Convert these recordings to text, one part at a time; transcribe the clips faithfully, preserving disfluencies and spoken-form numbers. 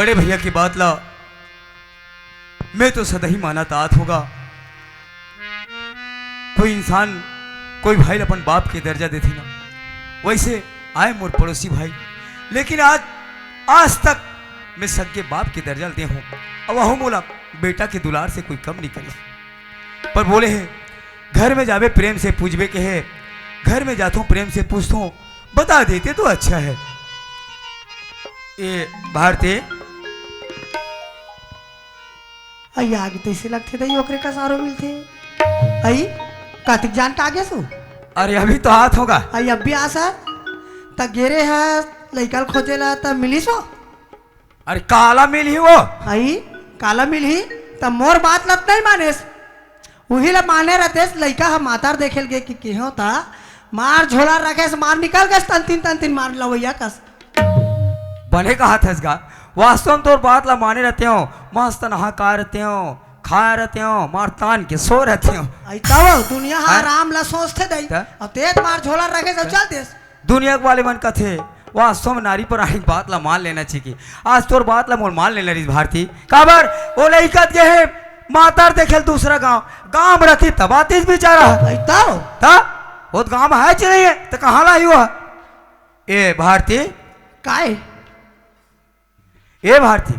बड़े भैया की बात ला मैं तो सदा ही मानत आत हों गा। कोई इंसान, कोई भाई ला अपन बाप के दर्जा देथे ना, वैसे आय मोर पड़ोसी भाई, लेकिन आज, आज तक मैं सगे बाप के दर्जा दे हों। अब वहू मोला बेटा के दुलार से कोई कम नहीं करिस। पर बोले हे, घर में जाबे प्रेम से पूछबे के हे, घर में जाथों प्रेम से पूछथों, बता देते तो अच्छा हे। ए भारती, अई आगे तइसे लगथे दई, ओकरे कस आरो मिलथे। अई, कतिक जान के आगेस तू? अरे अभी तो आत हों गा। अई अभी आस? त गे रेहेस लइका ल खोजे ला, त मिलिस वो? अरे काला मिलही वो? अई, काला मिलही? त मोर बात ल त नइ मानेस। उही ला माने रहितेस, लइका ह मातर देखे ल गे कि केहेंव त मार झोला रखेस, मार निकल गेस, तनतिन तनतिन मार लवइया कस। बने कहत हस गा, वास्तव में तोर बात ला माने रहितेंव, मस्त नहा के आय रहितेंव, खाय रहितेंव, मार तान के सोय रहितेंव। अई तब दुनिया ह हैं? आराम ला सोचथे दई। त? अउ तें त मार झोला रखेस अउ चल देस। दुनिया के वाले मन कथे, वास्तव में नारी परानी के बात ला मान लेना चाहिए। आज तोर बात ला मोला मान लेना रहिस भारती। काबर? वो लइका त गे हे मातर देखे ल दूसरा गांव, गांव में रहितिस तब आतिस बिचारा। अई तब? त? वो त गांव में हे च नइ हे, त कहां ला आही वो? ए भारती। काय? ए भारती।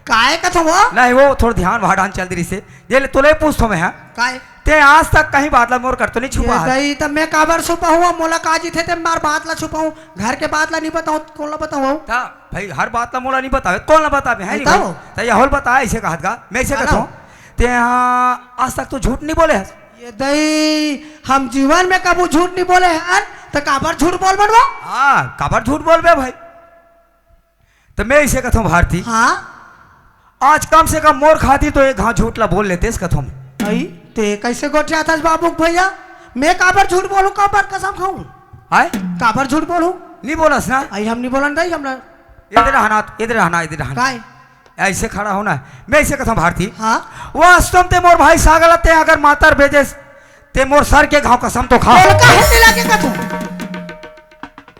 काय कथों वो? नहीं, वो थोड़ा ध्यान वहां डाहन चल दे रहिसे। दे ले, तोले पूछथों मैं, हां? काय? तें आज तक कहीं बात ला मोर कर तो नहीं छुपा ए हस? दई, त मैं काबर छुपाहूं? मोला का जइसे तें मार बात ला छुपाहूं? घर के बात ला नहीं बताहूं, कोन ला बताहूं? त भाई, हर बात ला मोला नहीं बतावे, कोन ला बतावे, हे नहीं बताओ। भाई? त यहो ल बता, अइसे कहत गा, मैं अइसे कथों। तें हां, आज तक तो झूठ नहीं बोले हस। ए दई, हम जीवन में कभू झूठ नहीं बोले हन, त काबर झूठ बोलबो? हां, काबर झूठ बोलबे भाई? त मैं अइसे कथों भारती, हां? आज कम से कम मोर खातिर तो एक घांव झूठ ला बोल लेतेस कथों मैं। अई, तें कइसे गोठियाथस बाबू के भैया? मैं काबर झूठ बोलहूं, काबर कसम खाहूं? हाय? काबर झूठ बोलहूं? नहीं बोलस ना? अई हम नहीं बोलन दई, हमला। इधर रहना, इधर रहना, इधर रहना। काय? अइसे खड़ा हो ना, मैं अइसे कथों भारती। हां? वास्तव में तें मोर भाई सागर ला तें अगर मातर भेजेस, तें मोर सर के घांव कसम तो खा। बोल काहे मिला के कथों?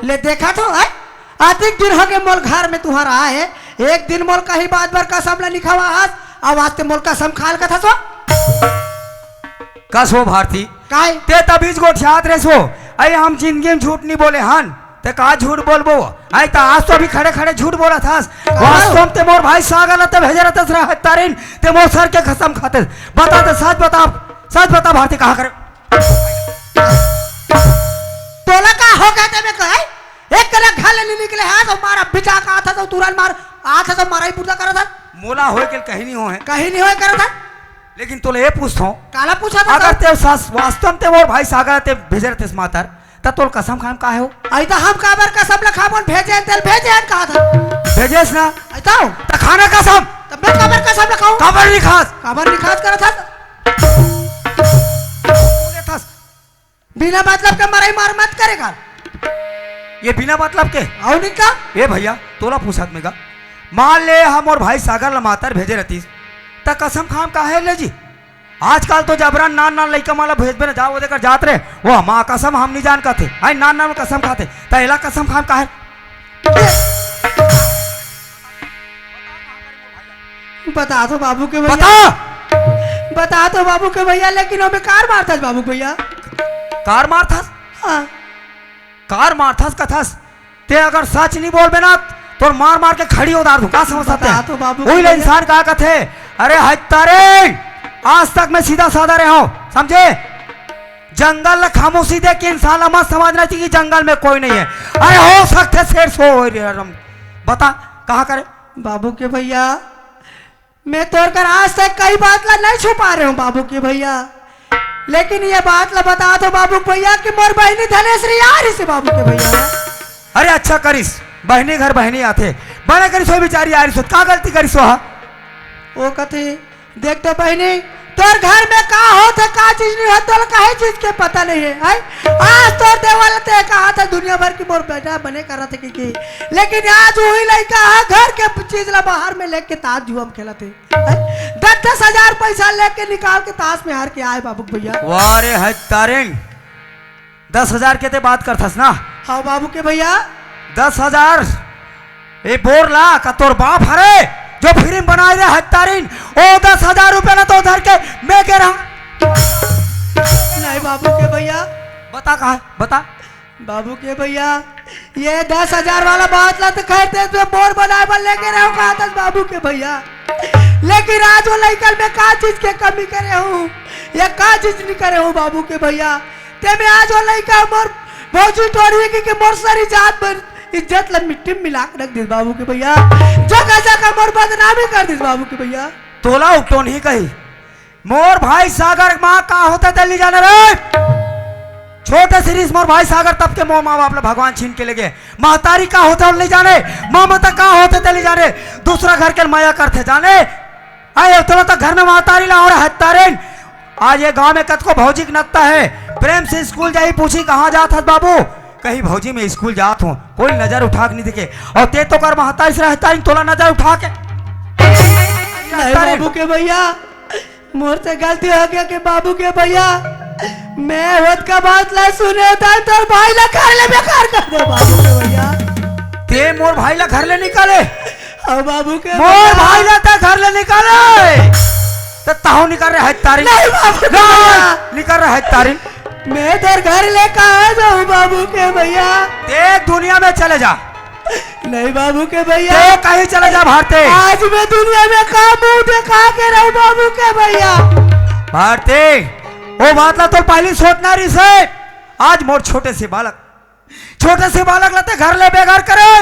ले देखथों, हैं? अतिक दिन होगे मोला घर में तुंहर आए, एक दिन मोला कहीं बात बर कसम ला नइ खवाय हस, अउ आज तें मोला कसम खाय ल कथस वो? कस वो भारती? काय? तें तभीच गोठियात रहेस वो। अई हम जिंदगी में झूठ नइ बोले हन, तें का झूठ बोलबो? अई त आज तो अभी खड़े खड़े झूठ बोलत हस। वास्तव में तें मोर भाई सागर ला तें भेजे रहितेस रे, तारिन, तें मोर सर के कसम खातेस। बता, तें सच बता, सच बता भारती, कहां करे? तोला का होगे तें मैं कहे? एक करा घर ले नइ निकले हस, त मार बिचा के आथस, त तुरंत मार आथस, त मारई बुरदा करत हस। मोला होय के कहीं नहीं होय। कहीं नहीं होय करत हस। लेकिन तोला ये पूछथों। काला पूछथस? अगर तें सस-, वास्तव में तें मोर भाई सागर ला तें भेजे रहितेस मातर, त तोला कसम खाय म काहे हो? अई त हम काबर कसम ला खाबोन, भेजे हन तेला भेजे हन कहत हस। भेजेस ना? अई त? त खा ना कसम। त मैं काबर कसम ला खाहूं? काबर नहीं खास? काबर नहीं खास करत हस? बिना मतलब के मरई मार मत करे कर। ये बिना मतलब के? अउ नहीं का? ए भैया, तोला पूछत मैं गा। मान ले हम अउ भाई सागर ला मातर भेजे रहितिस, त कसम खाय म काहे ले जी? आजकल तो जबरन नान नान लइका मन ला भेजबे न, जा ओदे कर जात रे, वो मां कसम हम नहीं जान कथे। अई नान नान कसम खाथे, त एला कसम खाय म काहे? बता तो बाबू के भैया। बता। बता तो बाबू के भैया, लेकिन ओमे कार मारथस बाबू के भैया। कार मारथस? हां। कार मारथस कथस, तें अगर सच नहीं बोलबे ना, तोर मार मार के खड़ी उतार दूं, का समझथस? बता तो बाबू के भैया। इंसान का कथे, अरे हत्तारे, आज तक मैं सीधा साधा रहे हों, समझे? जंगल ला खामोशी देख के इंसान ला मत समझना चाहिए कि जंगल में कोई नहीं है। अरे हो सकथे शेर सो हो रे, बता कहां करे? बाबू के भैया, मैं तोर कर आज तक कहीं बात ला नहीं छुपा रहे हों बाबू के भैया, लेकिन ये बात ला बता दो बाबू के भैया कि मोर बहिनी धनेश्वरी आ रहिसे बाबू के भैया। अरे अच्छा करिस, बहिनी घर बहिनी आथे, बने करिस, वो बिचारी आ रहिस, का गलती करिस वो? वो कथे, देख तो बहिनी, तोर घर में का होथे, का चीज नहीं होथे, तोला काहे चीज के पता नहीं है, हैं? आज तोर देवर ला तें कहथस दुनिया भर की मोर बेटा बने करत हे कि, कि, लेकिन आज उही लइका ह घर के चीज ला बाहर में लेके तास जुआ म खेलत हे, हैं? दस दस हजार पैसा लेके निकाल के तास में हार के आय बाबू के भैया। वाह रे हत्तारिन, दस हजार के तें बात करथस ना? हां बाबू के भैया। दस हजार? ए बोर ला, का तोर बाप हरे? जो फिल्म बनाए रहे हत्तारिन, ओ दस हजार रुपया ला तो धर के मैं कह रहा हूँ। नहीं बाबू के भैया। बता कहा, बता। बाबू के भैया, ये दस हजार वाला बात ला तो खैर ते तो मोर बनाए बर लेके रहो कहा था बाबू के भैया, लेकिन आज वो लइका में का चीज के कमी करे हूँ, ये का चीज नहीं करे हूँ बाबू के भैया। ते में आज वो लइका मोर भौजी टोरी के, के मोर सारी जात भर इज्जत ला मिट्टी में मिला के रख दे बाबू के भैया। जगह जगह मोर बदनामी कर दे बाबू के भैया। तोला उठो नहीं कही। मोर भाई सागर माँ का होते ते ली जाने रे। छोटे सिरिस मोर भाई सागर तब के मोर माँ बाप ला भगवान छीन के ले गए। महतारी का होते ले जाने, ममता का होते ते ले जाने, दूसरा घर के माया करते जाने। अरे तोला तो घर में महतारी ला और हत्तारेन। आज ये गांव में कतको भौजी के नत्ता है, प्रेम से स्कूल जाही पूछी कहाँ जात हस बाबू, कही भौजी मैं स्कूल जात हूँ, कोई नजर उठा के नहीं दिखे। और ते तो कर महतारी से रहता है, तोला नजर उठा के नहीं बाबू के भैया, मोर से गलती हो गया के बाबू के भैया, मैं होत का बात ला सुने था, तोर भाई ला घर ले बेकार कर दे बाबू के भैया। ते मोर भाई ला घर ले निकाले। ओ बाबू के मोर भैया। भाई ला ते घर ले निकाले। तो ताहू निकल रहे हत्तारी। नहीं बाबू के नहीं, भैया। निकल रहे हत्तारी। मैं तेरे घर ले कहाँ जाऊँ बाबू के भैया? ते दुनिया में चले जा। नहीं बाबू के भैया। ते कहीं चले जा भारती। आज मैं दुनिया में का मुंह दिखा के रहूं बाबू के भैया? भारती, वो बात ला तो पहली सोचना रही से। आज मोर छोटे से बालक, छोटे से बालक ला ते घर ले बेघर करे।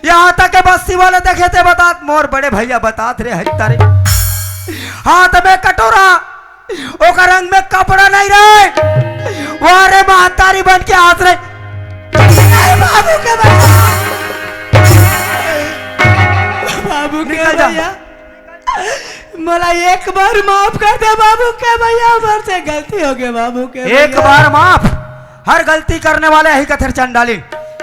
यहाँ तक के बस्ती वाले देखे ते बतात, मोर बड़े भैया बतात रे हत्तारी। हाथ में कटोरा, ओकर रंग में कपड़ा नहीं रहे, वह रे महतारी बन के हाथ रे। बाबू के भैया, बाबू के निकल जा। भैया, मोला एक बार माफ कर दे बाबू के भैया, मोर से गलती हो गई बाबू के एक भैया। बार माफ, हर गलती करने वाले यही कथर चंडाली।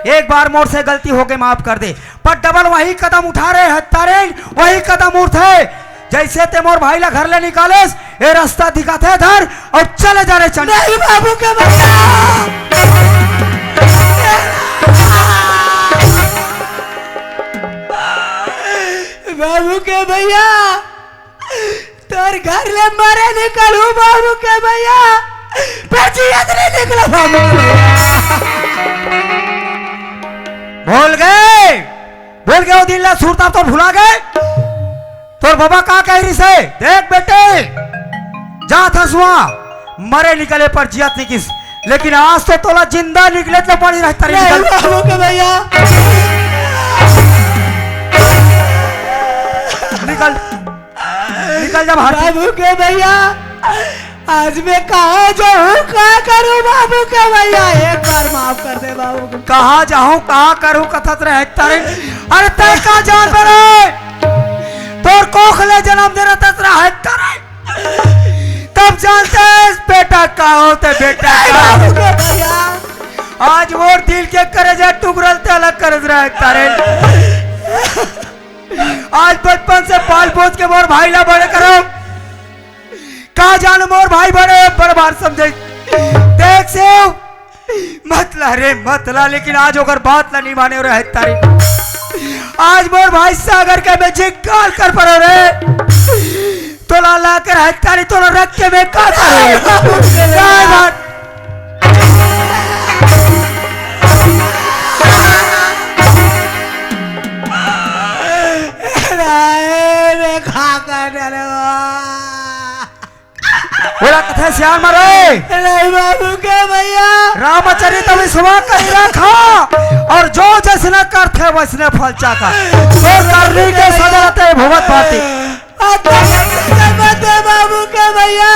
एक बार मोर से गलती हो गई, माफ कर दे, पर डबल वही कदम उठा रहे हत्तारे, वही कदम उठे। जैसे ते मोर भाई ला घर ले निकालेस, ए रास्ता दिखाते धर और चले जा रे चंड। नहीं बाबू के भैया, बाबू के भैया, तोर घर ले मरे निकलू बाबू के भैया, पर जियत नहीं निकला बाबू के भैया। भूल गए, भूल गए वो दिन ला, सुरता तो भुला गए। तोर बाबा का कह रही से, देख बेटे, जात हस उहाँ, मरे निकले पर जियत निकिस, लेकिन आज तो तोला जिंदा निकले तो पड़ी रहता रे, नहीं निकल। बाबू के भैया। निकल, निकल जा बाहर। बाबू के भैया, आज मैं कहाँ जाऊँ, का करूँ बाबू के भैया, एक बार माफ कर दे बाबू के। कहाँ जाऊँ, का करूँ, कथत रहे तारे। अरे तय का जान बरे, तोर कोख ले जन्म दे रहा तत रहा तारे। तब जानते हैं बेटा का होते, बेटा का। बाबू के भैया। आज मोर दिल के करेजा टुकड़ल ते अलग कर रहा है तारे। आज बचपन से पाल पोस के मोर भाई ला बड़े करो, का जानो मोर भाई बड़े बर्बाद समझे। देख से मत ला रे, मत ला, लेकिन आज ओकर बात ला नहीं माने रहे तारी। आज मोर भाई सागर के मैं जिंगाल कर पड़ो रे। तोला ला कर हत्यारी तोला रख के मैं का करूँ? काय बात? राय रे खा कर डरे। ओला कथे सियान मरे। नहीं बाबू के भैया। रामचरित विश्वा करी रखा और जो जैसने करथे वैसने फल चाखा। तो करनी के सजा ते भुगत पाती। मत दे बाबू के भैया।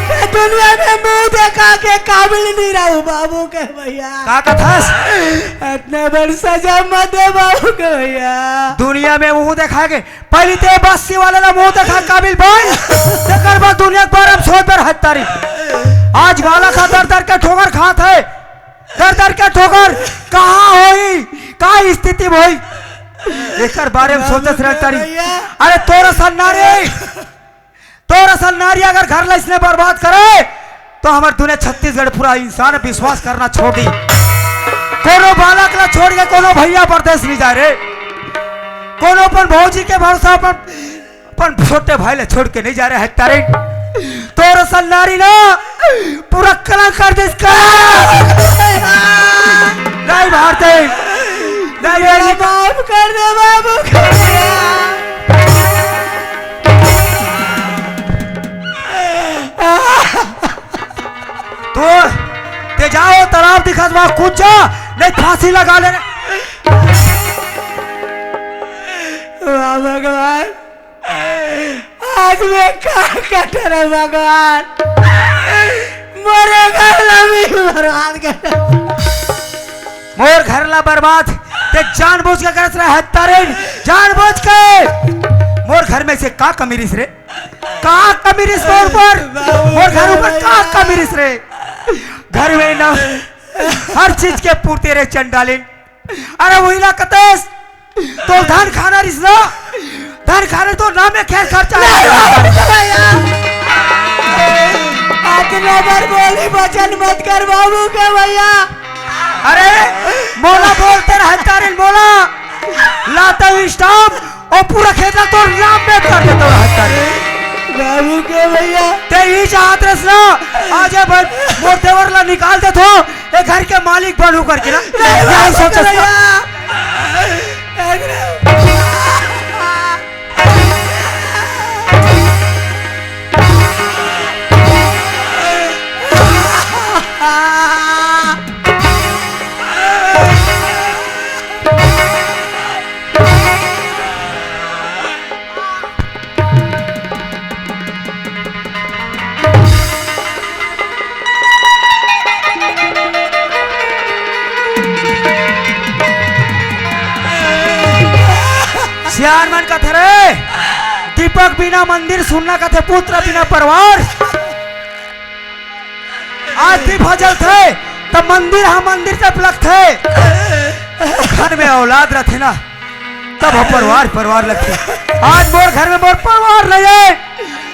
मैं दुनिया में मुंह देखा के काबिल नहीं रहूं बाबू के भैया। का कथस? इतने बड़ सजा मत दे बाबू के भैया। दुनिया में मुंह देखा के पहली ते बस्ती वाले ला मुंह देखा काबिल बन, तेकर बाद दुनिया के बारे में सोच बर हत्यारी। आज गाला खा दर दर के ठोकर खात है, दर दर के ठोकर कहाँ होई, का स्थिति होई, एकर बारे में सोचत रह तारी। अरे तोर असन नारी, तोर असन नारी अगर घर ला इसने बर्बाद करे, तो हमर दुनिया छत्तीसगढ़ पूरा इंसान विश्वास करना छोड़ दी। कोनो बालक ला छोड़ के कोनो भैया परदेश नहीं जाए रे। कोनो अपन भौजी के भरोसा अपन, अपन छोटे भाई ला छोड़ के नहीं जा रहे हत्यारिन। तोर असन नारी ना पूरा कलंक कर देस कलंक। नहीं भारती, नहीं, नहीं। माफ कर दे बाबू। तो ते जाओ, तालाब दिखत बा, कूद जा, नहीं फांसी लगा ले। वाह भगवान, आज मैं का कटरे भगवान, मोरे घर ला भी बर्बाद कर। मोर घर ला बर्बाद ते जानबूझ के करत रहे हत्यारिन, जानबूझ के। मोर घर में से का कमी रिस रे? का कमी रिस मोर ऊपर? मोर घर ऊपर का कमी रिस रे? घर में ना हर चीज के पूर्ति रे चंडालिन। अरे वही ला कतेस, तो धन खाना रिस ना, धन खाने तो नाम में खैर खर्चा है। अतने बार बोली वचन मत कर बाबू के भैया। अरे मोला बोलते रहे तारे मोला, लाता हूँ स्टाम्प और पूरा खेत ला तोर नाम में कर देता हूँ हत्यारे। बाबू के भैया। ते ही चाहत रस ना, आज ये भाई मोर देवर ला निकाल दे थो, ये घर के मालिक बनू करके ना। नहीं, यही बाबू सोच के भैया। सियान मन कथे रे, दीपक बिना मंदिर सुन्ना कथे, पुत्र बिना परिवार। आज दीप ह जलथे, त मंदिर ह मंदिर जब लगथे। घर में औलाद रथे ना, तब ह परिवार, परिवार लगथे। आज मोर घर में मोर परिवार नहीं है,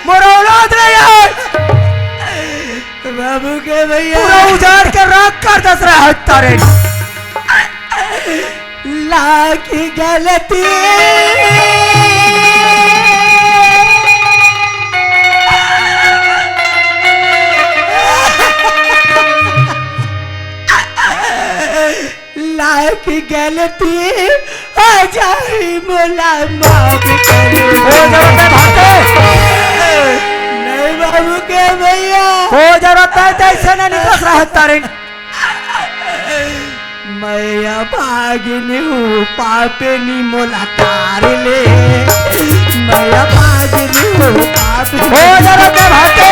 मोर औलाद नहीं है। बाबू के भैया। पूरा उजाड़ के राख कर दस रहा है तारे। लाख गलती। लाख गलती हो जाई, मोला माफ कर। ओ जरूरत है भागते। नहीं बाबू के भैया। ओ जरूरत है, जैसे नहीं निकल रहा है तारे। मैं अभागिन हूँ, पापिन मोला तार ले। मैं अभागिन हूँ, पापिन। ओ जरा दे भाते।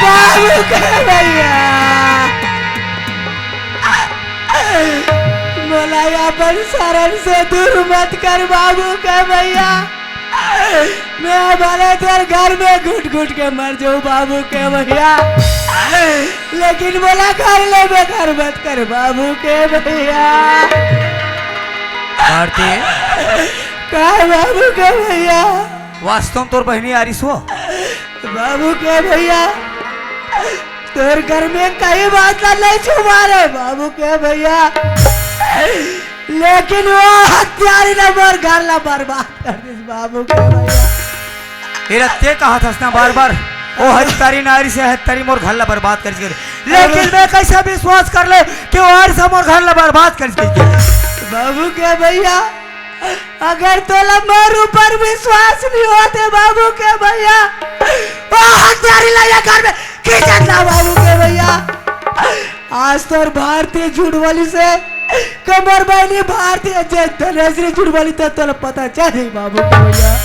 बाबू के भैया, मोला अपन शरण से दूर मत कर बाबू के भैया। मैं भले तोर घर में घुट घुट के मर जाऊं बाबू के भैया, लेकिन मोला घर ले बेघर मत कर बाबू के भैया। भारती। का बाबू के भैया? वास्तव में तोर बहिनी आरिस हो? बाबू के भैया, तोर घर में कई बात ला नहीं छुपा रहे बाबू के भैया, लेकिन वो हत्यारी ने मोर घर ला बर्बाद कर दिस बाबू के भैया। एरा ते कहा थस ना बार बार, ओ हत्यारी नारी से हत्यारी मोर घर ला बर्बाद कर दिस। लेकिन मैं कैसे विश्वास कर ले कि वो आरिस मोर घर ला बर्बाद कर दिस? बाबू के भैया, अगर तोला मोर ऊपर विश्वास नहीं होते बाबू के भैया, ओ हत्यारी ला ये घर में खींचत ला बाबू के भैया। आज तोर भारती झूठ बोलिस हे, कमर बहिनी भारतीय जनता ने श्री जुड़वाली तो तोला पता चले बाबू के भैया।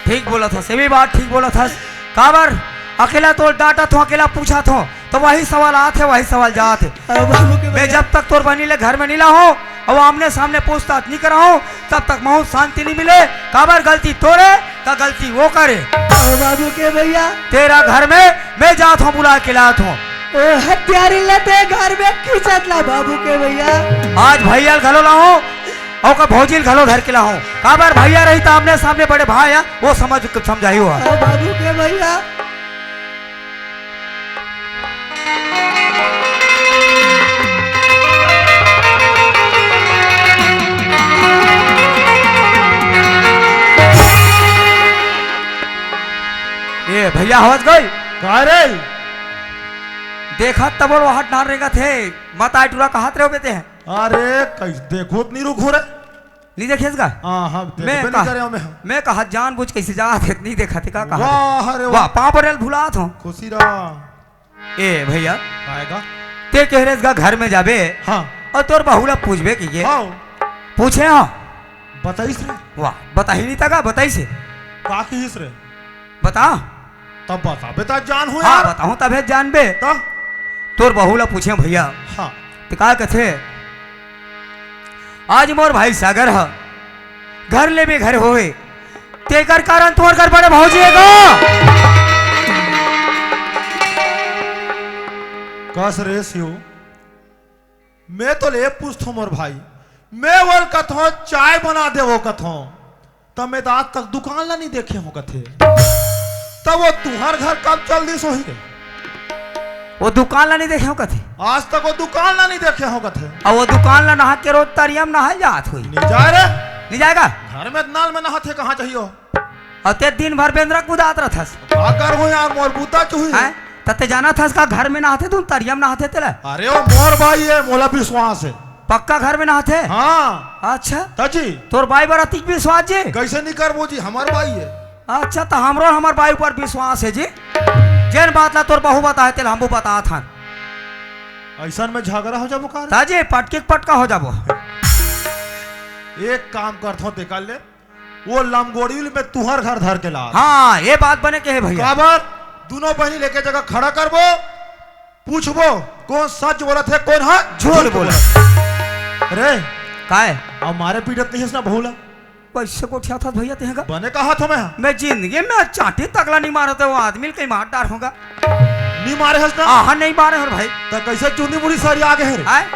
ठीक बोलत हस, ये भी बात ठीक बोलत हस। काबर अकेला तो डांटत हो, अकेला पूछत हो, तो वही सवाल आत हे, वही सवाल जात हे। अब बाबू के मैं भैया। जब तक तोर बहिनी ले घर में नहीं लाहूं अउ आमने सामने पूछताछ नहीं कराहूं, तब तक महूं शांति नहीं मिले। काबर गलती तोरे का गलती वो करे। अब बाबू के भैया। तेरा घर में मैं जात हूं, बुला के लात हूं। ओ हत्यारी ला ते घर में खींचत ला बाबू के भैया। आज भैया ल घलो लाहूं, अउ का भौजी ल घलो धर के लाहूं। काबर भैया रही त आमने सामने बड़े भाई हे, वो समझ, समझाही हुआ। ओ बाबू के भैया। ए भैया, हवस गई? का रे? देखत तबो वहां डार रेंगत हे, मत आय टूरा कहत रहे हो बेटे हैं। अरे, कैसे देखो त नहीं रुको रे। नहीं देखेस का? हाँ, हाँ, मैं देखबे नहीं कहा, करे हमें। मैं कहा जानबूझ कैसे जात हे, नहीं देखा थे का कहा वाह, थे? अरे वाह, वाह। पाँव पड़े ल भुलात हो। खुशी रहा। ए भैया, आएगा। ते कह रहे इसका घर में जाबे हाँ। और तोर बहू ला पूछबे की ये? हाँ। पूछे हो? बताइस रे। वाह, बताही नहीं था का? बताइस हे। का कहिस रे? बता। तब बताबे त जान हो हाँ, यार। बताहूं तभे जानबे। त? तोर बहू ला पूछे भैया। हाँ। त का कथे? आज मोर भाई सागर ह घर ले बेघर होए, तेकर कारण तोर घर बड़े भौजी हे गा। कस रे सियो, मैं तो ले पूछथो मोर भाई, मैं वोला कथो चाय बना देवो कथो, त मैं त आज तक दुकान ला नहीं देखे हो कथे। तब वो तुहर घर कब चल दिस होही रे? वो दुकान ला नहीं देखे हो कथे। आज तक वो दुकान ला नहीं देखे हो कथे। अब वो दुकान ला नहा के रोज तरिया म नहाय जात होही। नहीं जाय रे। नहीं जाय गा? घर में नल में नहाथे, कहाँ चाहिए हो? अउ ते दिन भर बेंदरा कुदात रथस। का करहूं यार, मोर बूता चुही। हैं? त ते जानत हस का घर में नहाथे, तुम तरिया म नहाथे तेला? अरे वो मोर बाई हे, मोला विश्वास हे। पक्का घर में नहाथे? हाँ। अच्छा। त जी। तोर बाई बर अतिक विश्वास जी? कैसे नहीं करबो जी, हमर बाई हे। अच्छा, त हमरो हमर बाई ऊपर विश्वास हे जी। जेन बात ला तोर बहू बताए तेला हमू बतात हन। ऐसन में झगड़ा हो जाबो का रे? त जी, पटके के पटका हो जाबो। एक काम करथो, देखा ले। वो लमगोड़ी ल मैं तुहर घर धर के ला। हाँ, ये बात बने के हे भैया। काबर? दुनों बहिनी लेके जगह खड़ा करबो, पूछबो, कोन सच बोलत हे, कोन ह झूठ बोलत। अरे, काय? अब मारे पीटत नहीं हस ना बहू ला। कैसे गोठियाथस भैया तेंह गा? बने कहा थो मैं। मैं जिंदगी में चांटी तक ला नहीं मारे हों, वो आदमी ल कहीं मार डार हों गा। नहीं मारे हस ना? आहा, नहीं मारे हों भाई। त कैसे चुंदी मुड़ी सरिया गे हे रे? आय?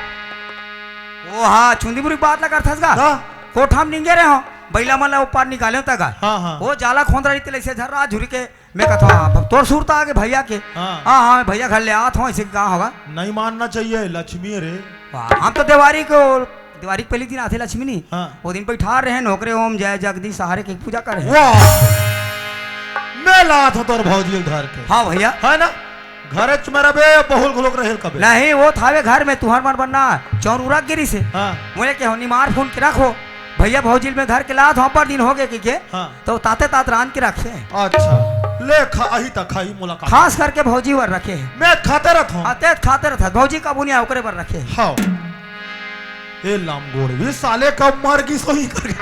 ओ हाँ, चुंदी मुड़ी बात ला करथस गा? हाँ। कोठा म निंगे रहे हों। बइला मन ला ओ पार निकाले हों त गा। हाँ, हाँ। वो जाला खोंदरा रहिथे, अइसे झर्रा झुरी के, मैं कथों, "हाँ, अब तोर सुरता आगे भैया के।" हाँ। हाँ, हाँ, मैं भैया घर ले आत हों, अइसे का होगा? नहीं मानना चाहिए, लक्ष्मी हे रे। वाह, हम तो देवारी को, देवारी के पहली दिन आथे लक्ष्मी नहीं। हाँ। वो दिन बैठा रहे, "ओकरे ओम जय जगदीश सहारे" के पूजा करे। वाह, मैं लात हों तोर भौजी ल धर के। हाँ भैया। हे ना? घरेच में रबे, बहुल घुलुक रहेल कबे। नहीं, वो थावे घर में, तुहर मन बनना, चौरुरा गिरी से। हाँ। मोले के हो, निमार फोन के रखो, भैया भौजी ल मैं धर के लात हों, अब्बड़ दिन होगे के, के। हाँ। तो ताते तात रांध के रखे। अच्छा, ले खा, अही त खाही मुलाकात। खास करके भौजी बर रखे हे। मैं खाते रहत हों। हाँ, ते खाते रहत, भौजी कबू नहीं आय, ओकरे बर रखे हे। हाँ। ए लमगोड़वी साले कब मर गिस होही करके।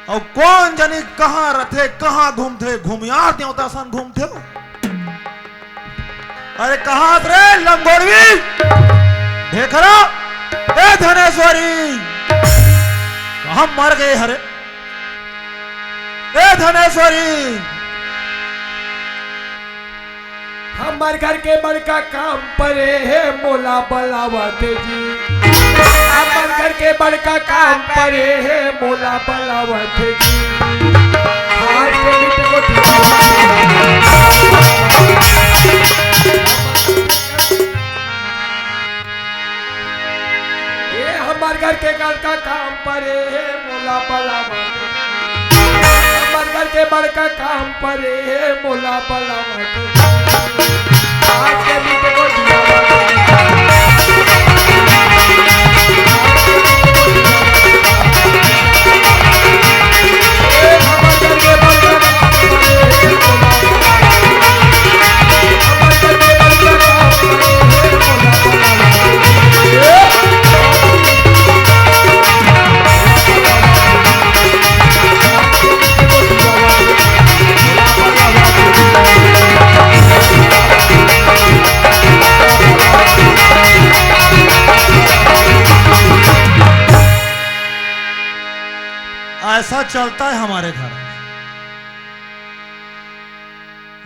अउ कोन जनी कहाँ रथे, कहाँ घूमथे, घुमियार देवता सन घूमथे वो। अरे कहाँ रे लमगोड़वी? ढेखरा, ए धनेश्वरी, कहाँ मर गे हरे? ए धनेश्वरी, हमर घर के बड़का काम परे हे, मोला बलावत हे जी। हमर घर के बड़का काम परे हे, मोला बलावत हे जी। हाथ के बीच को ए हमर घर के बड़का काम परे हे, मोला बलावत हे। हमर घर के बड़का काम परे हे, मोला बलावत हे। आज के बीच को दिया चलता है हमारे घर।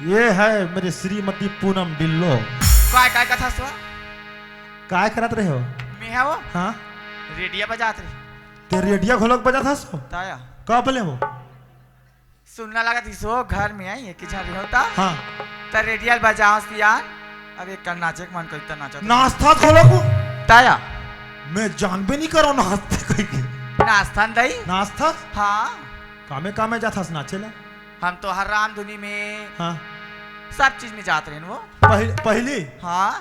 ये है मेरी श्रीमती पूनम ढिल्लो। काय, काय कथा सुआ? काय करत रहे हो? मैं है वो। हाँ? रेडिया बजात रहे। ते रेडिया घोलक बजात हस हो? ताया। कब ले हो? सुनना लगा थी सो घर में आई है कि झाली होता। हाँ। त रेडिया बजाओ सियार। अब एक कर नाचे के मन करी त नाचो। नाचता घोलक हो? ताया। मैं जानबे नहीं करो नाचते कहीं के। नाचता न दई? नाचता? हाँ। कामे कामे जात हस नाचे ला? हम तो हर राम धुनी में हाँ। सब चीज में जात रहे वो। पहली, पहली? हाँ।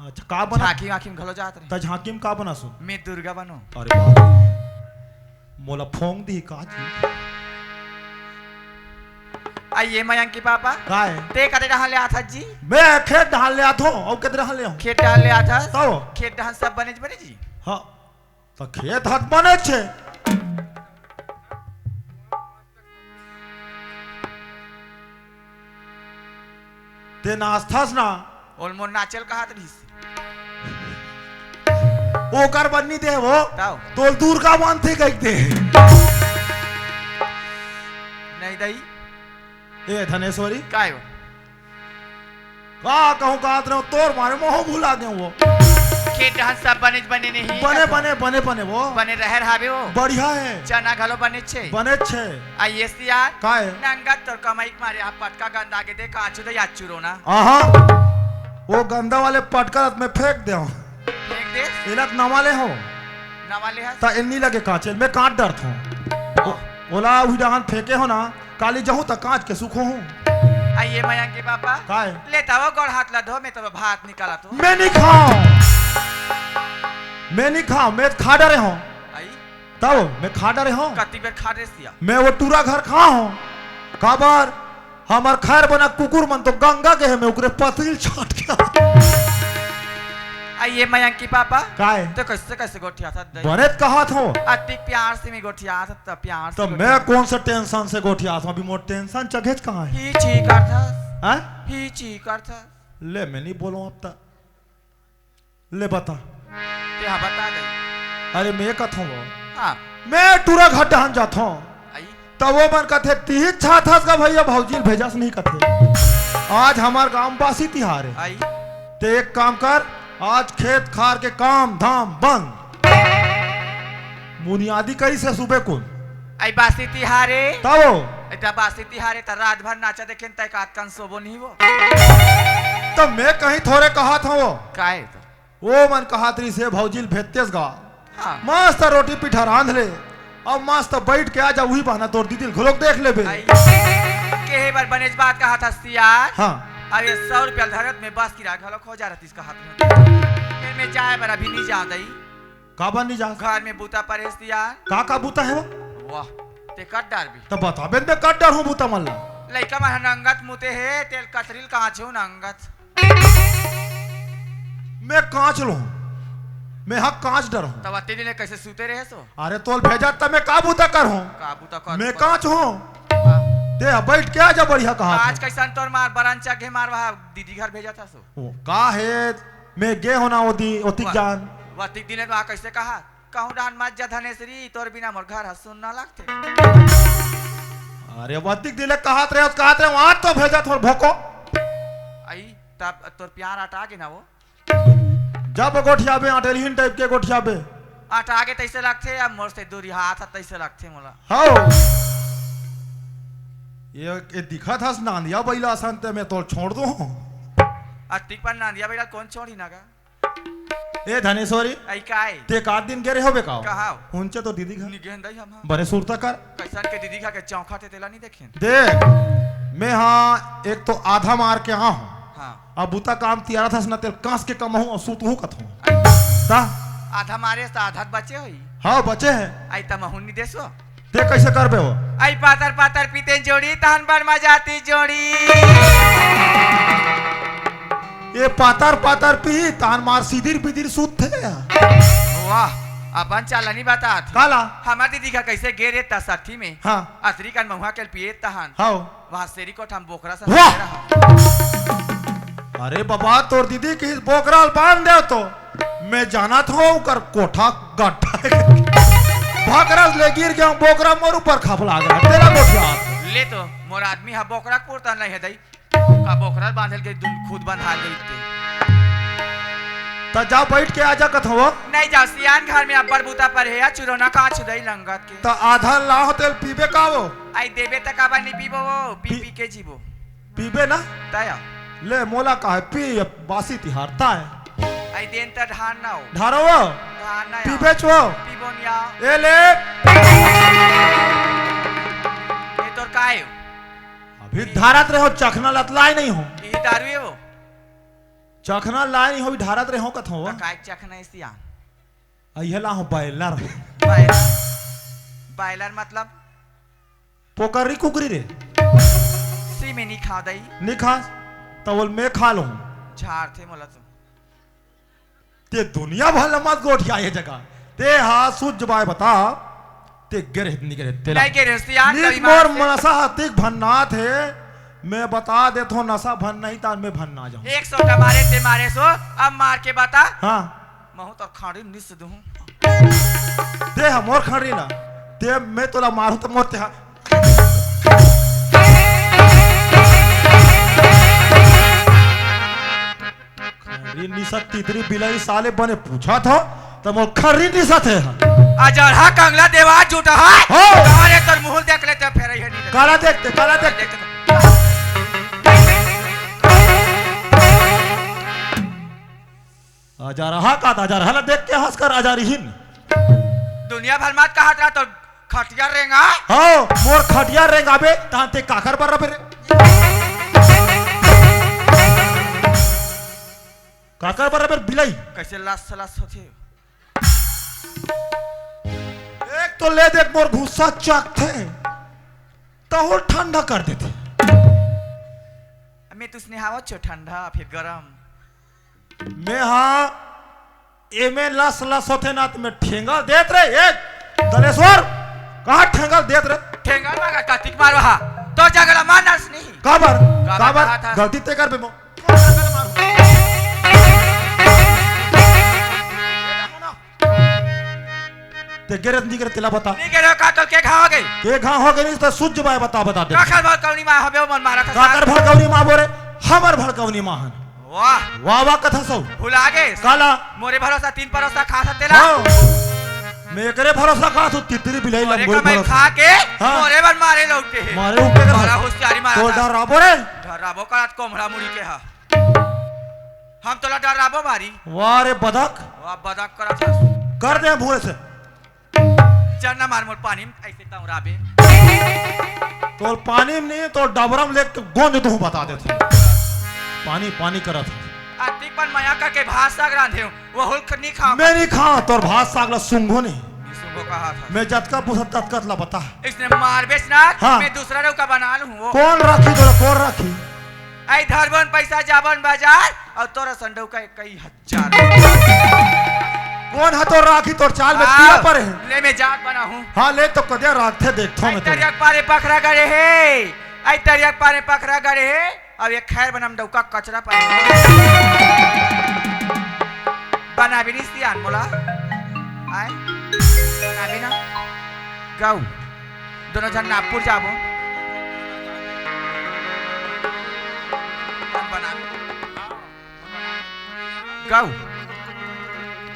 अच्छा, का बना? झांकी वांकी में घलो जात रहे। त झांकी में का बनासो? मैं दुर्गा बनो। अरे बाप। मोला फोंक दी का जी? आ ये मयंक के पापा। काय? ते कते डहान ले आथस जी? मैं खेत डहान ले आथो, अउ कते डहान ले आऊं? खेत डहान ले आथस? तब? खेत डहान सब बने बने जी? हाँ। त खेत हाथ बने छे। ते नाचथस ना? ओल मोर नाचेल कहत रहिस। ओकर बन्नी दे वो। ताओ। तोल दूर का मानथे कहिके दे। नहीं दई। ए धनेश्वरी। काय हो? का कहूं, का तोर मारे मोह भुला दे वो। खेत डहन सब बने बने नहीं। बने, बने, बने, बने वो। बने रहर हावे वो। बढ़िया है। चना घलो बने छे। बने छे। आ ये सियार। काय? नंगत तोर कमाई के मारे आप पटका गंदा के दे, काचू दे याद चुरो ना। आहा। वो गंदा वाले पटका में फेंक दे। फेंक दे। एला नवा ले हो। नवा ले हस। त एन्नी लगे काचे, मैं काट डरथो। ओ-, ओला उही डहन फेंके हो ना, काली जहूं त कांच के सुखो हूं। आ ये मयंक के पापा। काय? ले तावा गोड़ हाथ ला धो, मैं तब भात निकाला तो। मैं नहीं खाऊं। मैं नहीं खाऊं, मैं खा डरे हूं। आई? तब मैं खा डरे हूं। कति बेर खा डरे सिया? मैं वो टूरा घर खा हूं। काबर? हमर खैर बना कुकुर मन तो गंगा के है, मैं ओकरे पतरी छाट के आ। आ ये मयंक के पापा। काय? तो कैसे कैसे गोठियाथस दई? बने त कहत हो। अतिक प्यार से मैं गोठियाथस त प्यार से तो गोठिया। मैं कौन सा टेंशन से गोठियाथस? अभी मोर टेंशन चघेच कहां है? ही छी करथस। हैं? ही छी करथस। ले मैं नहीं बोलूं अब तक। ले बता। ते हा बता दे। अरे मैं कथों वो। हाँ। मैं टूरा घर डहन जाथों। आई। त वो मन कथे, "तिही छाथस का भैया, भौजी ल भेजस नहीं," कथे। आज हमार गांव बासी तिहार है। आई। ते एक काम कर, आज खेत खार के काम धाम बंद। मुनियादी करी से सुबे कुन। आई बासी तिहार है। तब वो। एटा बासी तिहार है, त रात भर नाचा देखेन, तय कात कन सोबो नहीं वो। त मैं कहीं थोरे कहत हूं वो। काय तो? ओ मन कहत रहिस हे भौजी ल भेजतेस गा। हाँ। मस्त रोटी पीठा रांध ले, अउ मस्त बइठ के आ जा, उही बहाना तोर दीदी ल घलोक देख लेबे। आई, केहे बर बनेच बात कहत हस यार। हाँ। अब ये सौ रुपया धरत में बस किराया घलोक हो जा रहतिस कहत हूं। फेर मैं जाए बर अभी नहीं जांव दई। काबर नहीं जांव? घर में बूता परेस यार। का का बूता हे वो? वाह, ते कट डारबे। त बताबे न, मैं कट डारहूं बूता मन ला। लइका मन ह नंगत मुते हे, तेल कचरिल कांचू नंगत। मैं कांच लूं, मैं हा कांच डरहूं। तब अत्ते दिन ले कैसे सूते रहे सो? अरे तोल भेजा तब मैं का बूता करहूं? का बूता कर मैं कांच हूं। हाँ। ते हा बइठ के आ जा बढ़िया कहा आज था। कैसन तोर मार बरन चघे मार वहा दीदी घर भेजा था सो। ओ, का हे, मैं गे हों ना ओदी, ओतिक वा-, जान। वतिक दिन ले वहा कैसे कहा? कहूं डान मत जा धनेश्वरी, तोर बिना मोर घर ह सुन्ना लगथे। अरे वतिक दिन ले कहत रहे, कहत रहे, वहां तो भेजा तोर भोको। आई, तब तोर प्यार अटा गे ना वो। जब गोठियाबे, अटेलहीन टाइप के गोठियाबे। अटा गे तैसे लगथे, अब मोर से दूरी हाथ ह तैसे लगथे मोला। हौ। ये, ये दिखत हस नांदिया बैला असन ते मैं तोल छोड़ दूं। अतिक पर नांदिया बैला कौन छोड़ी ना गा? ए धनेश्वरी, आई काय? ते का दिन गे रहे होबे का? कहाँ? हुंचे तो दीदी घर। निगेन दई हम, हाँ। बने सुरता कर। कैसन के दीदी घर के चौखट हे तेला नहीं देखेन? देख, मैं हा एक तो आधा मार के आ हूं। हाँ। अब बुता काम तियारा था सना तेल कांस के कमाहूं अउ सूतहूं कथहूं। आई। ता? आधा मारे त आधा बचे होई। हाँ, बचे हे। आई त महूं नहीं देसो। ते कैसे करबे वो? आई पातर पातर पीते जोड़ी, तहन बर मजाती जोड़ी। ये पातर पातर पी, तहन मार सिदिर बिदिर सूत थे। वाह, अपन चालनी बतात। काला? हमर दीदी घर कैसे गे रे त सठी में। हाँ। असरी कन महुआ के पिए तहन। हाँ। वहाँ सेरी कोठ हम बोकरा से वाह! रहा। अरे बाबा, तोर दीदी की बोकरा ल बांध दे तो मैं जाना था ओकर कोठा गड्ढा है। भकरस ले गिर गेंव, बोकरा मोर ऊपर खपला गे, तेला गोठियात। ले तो, मोर आदमी ह बोकरा के पुरता नइ हे दई। का बोकरा बांधल गे, दुन खुद बंधाल गे ते। त जा बइठ के आजा कथंव। नइ जांव सियान, घर में अब्बड़ बूता परे हे, या चुरौना कहाँ छुदई लंगत के। त आधा लांव तेल पीबे का वो? अई देबे त काबर नइ पीबो वो, पी पी- पी के जीबो। पीबे ना? तय। ले मोला काहे पी, ये बासी तिहार तय। अई देन त ढार ना हो। ढारो वो? ढार ना हो। पीबे चो? पीबो निया। ए ले। ये तोर काय हो? अभी धारत रहे हो, चखना लतलाय नइ हो। ये दारू हे वो। चखना लाय नइ हो, अभी धारत रहे हो कथंव। त काय चखना हे सियान? अइहे ला हो बॉयलर। बॉयलर, बॉयलर मतलब? पोकरी कुकरी रे। सी में नइ खा दई। नइ खास, त बोल मैं खा लूं। झारथे मोला तो। ते दुनिया भर ला मत गोठिया ये जगह। ते हा सूझ बाय बता। ते गे रहे, नइ गे रहे, तेला। नइ गे रहे, सियान नीत गरीब मोर से। मनसा ह तीक भन्नात हे। मैं बता देथों, नसा भन नहीं, त मैं भन्ना जाहूं। एक सोटा मारे ते मारे सो, अब मार के बता। हाँ। महूं तोर खंड़ी निस दूहूं। ते हा मोर खंड़ी ना, ते मैं तोला मारहूं त मोर ते हा। खंड़ी निसत तितरी बिलई साले बने पूछत हो, त मोर खंड़ी निसत हे। अजरहा कंगला देवा जुटहा। हो। अरे तोर मुंह देख लेते फेर ये नहीं। काला देखते, काला देखते। अजरहा का त अजरहा ला देख के हंस कर अजरहीन। दुनिया भर मत कहत रहा तो खटिया रेंगा। हाँ, मोर खटिया रेंगाबे, तहां ते काकर बर रबे रे? काकर बर रबे बिलई? कैसे लस लस होथे? एक तो ले देख मोर गुस्सा चकथे, तहूं ठंडा कर देथे। मैं तुसने हवं छो ठंडा, फिर गरम। मैं हा एमे लस लस होथे ना, त मैं ठेंगा देत रे। ए दलेश्वर, कहाँ ठेंगा देत रे? ठेंगा मांगा कतिक मारो हा, तो झगड़ा मानस नहीं। काबर? काबर काबर? कहा था? गलती ते करबे मो। ते गे रहे त नइ गे रहे, तेला बता। नइ गे रहे, का तो के घाव हो गे? के घाव हो गे, नइ त सूझ बाय बता, बता दे। काकर भड़कौनी माँ हबे, ओ मन मारा था काकर साथ। भड़कौनी माँ बोले, हमर भड़कौनी माँ हन। वाह। वाह, वाह, कथा सौ। भुला गे। काला? मोरे भरोसा तीन परोसा खा सकते ला। हाँ। मैं एकरे भरोसा खा तू, तितरी बिलई मोरे लंगोर कमाई भरोसा। खा के, हाँ। मोरे बर मारे लौटे हे। मारे उठे कर बड़ा होशियारी मारा तो था। डराबो रे। डराबो करत कोमड़ा मुड़ी के हा। हम तोला डराबो भारी। वाह रे बदक। वाह, बदक करत हस। कर दे भूए से। चल ना मार मोर पानी में ऐसे तौराबे। तोर पानी में नहीं, तोर डबरा में लेके गोंद दूं बता देथे। पानी, पानी करत हे। अतिक बन मया करके भात साग रांधे हूँ, वो हुल ख-, नहीं खा। मैं नहीं खा, तोर भात साग ला सूंघो नहीं। नहीं सूंघो कहा था। मैं जतका पूछत ततका ला बता। इसने मार बेच ना, हाँ। मैं दूसरा डौका बना लूँ वो। कौन राखी तोरा, कौन राखी? आई धरबन पैसा जाबन बाजार, और तोरा संडौका कई हजार। कोन ह तोर राखी तोर चाल में हाँ, पिया परे हे? ले मैं जात बना हूँ। हाँ, ले तो कदे राखथे देखथो मैं तोला। तरिया के पारे पखरा गड़े हे। आई तरिया के पारे पखरा गड़े हे। अब ये खैर बनम डौका कचरा पारे। बना भी नहीं सियान मोला। आए। बना भी ना। गऊ। दोनों झन नागपुर जाबो। बना भी। गऊ।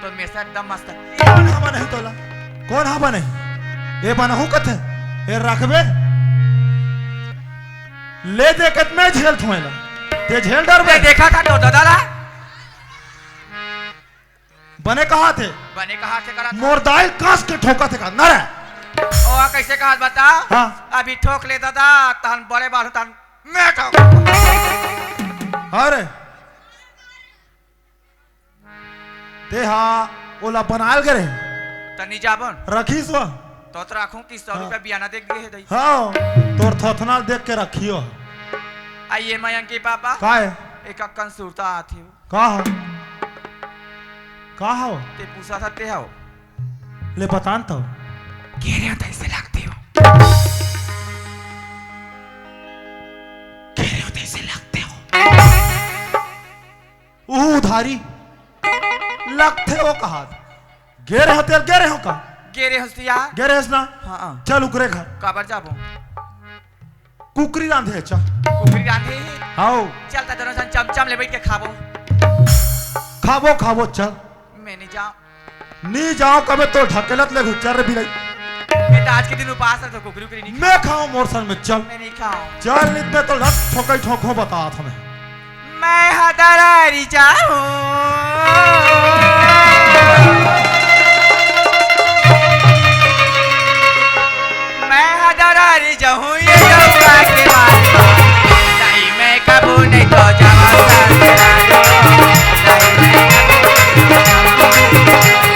तो मेसा एकदम मस्त। कोन ह बनही तोला? कोन ह बनही? ए बनहू कथे? ए रखबे? ले दे कत मैं झेल थोएला। ते झेल डरबे? मैं देखा था तो दादा ला। बने कहा थे? बने कहा थे करा था? मोर दाई कांस के ठोका थे का? ना रे। ओ, कैसे कहा बता? हाँ। अभी ठोक ले दादा, तहन बड़े बाल तहन मैं ठोक। अरे। ते हा ओला बनाल करे। तनी जाबन। रखिस वा। तो त राखूं कि सौ हाँ। रुपया बियाना देख गए है दई। हाँ, तोर थोथना देख के रखियो। आइए मयंकी पापा। का है? एक अक्कन सुरता आथी हो। का हो? का हो? ते पूछा था ते हो। ले बतान तो। घेरे हो तैसे लगते हो। घेरे हो तैसे लगते हो। ऊ उधारी लगथे ओ कहात। गे रहे हो तेल, गे रहे हो का? गे रे हंसिया। गे रे हंसना। हाँ। चल ओकरे घर। काबर जाबो? कुकरी रांधे हे, चल। कुकरी रांधे हे? हाव। चल त दोनों झन चमचम ले बइठ के खाबो। खाबो, खाबो, चल। मैं नइ जांव। नइ जांव कबे तो ढकेलत ले घुच्चर रे बिलाई। मैं त आज के दिन उपास रथंव, कुकरी उकरी नइ खांव। मैं खांव मोर संग में, चल। मैं नइ खांव। चल, नइ ते तो लत ठोकई ठोकहूं बतात हंव मैं। मैं ह दरारी जाहूं। मैं ह दरारी जाहूं, ये डउका के मारे। नहीं मैं कबो नहीं तो जावा सासरा। नहीं मैं कबो नहीं तो जावा।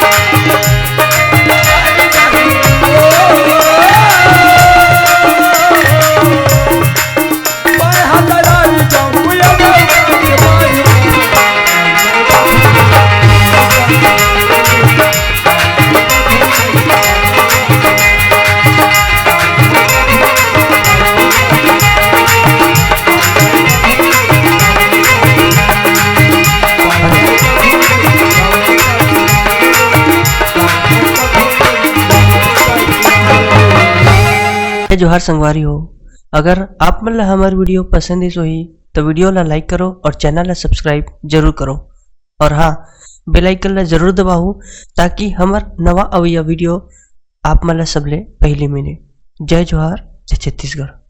जय जोहार संगवारी हो, अगर आप मन ला हमर video पसंद आइस होही, तो video ला like करो और channel ला subscribe जरूर करो। और हाँ, bell icon ला जरूर दबाओ, ताकि हमर नवा अवइया video आप मन ला सबले पहली मिले। जय जोहार, जय छत्तीसगढ़।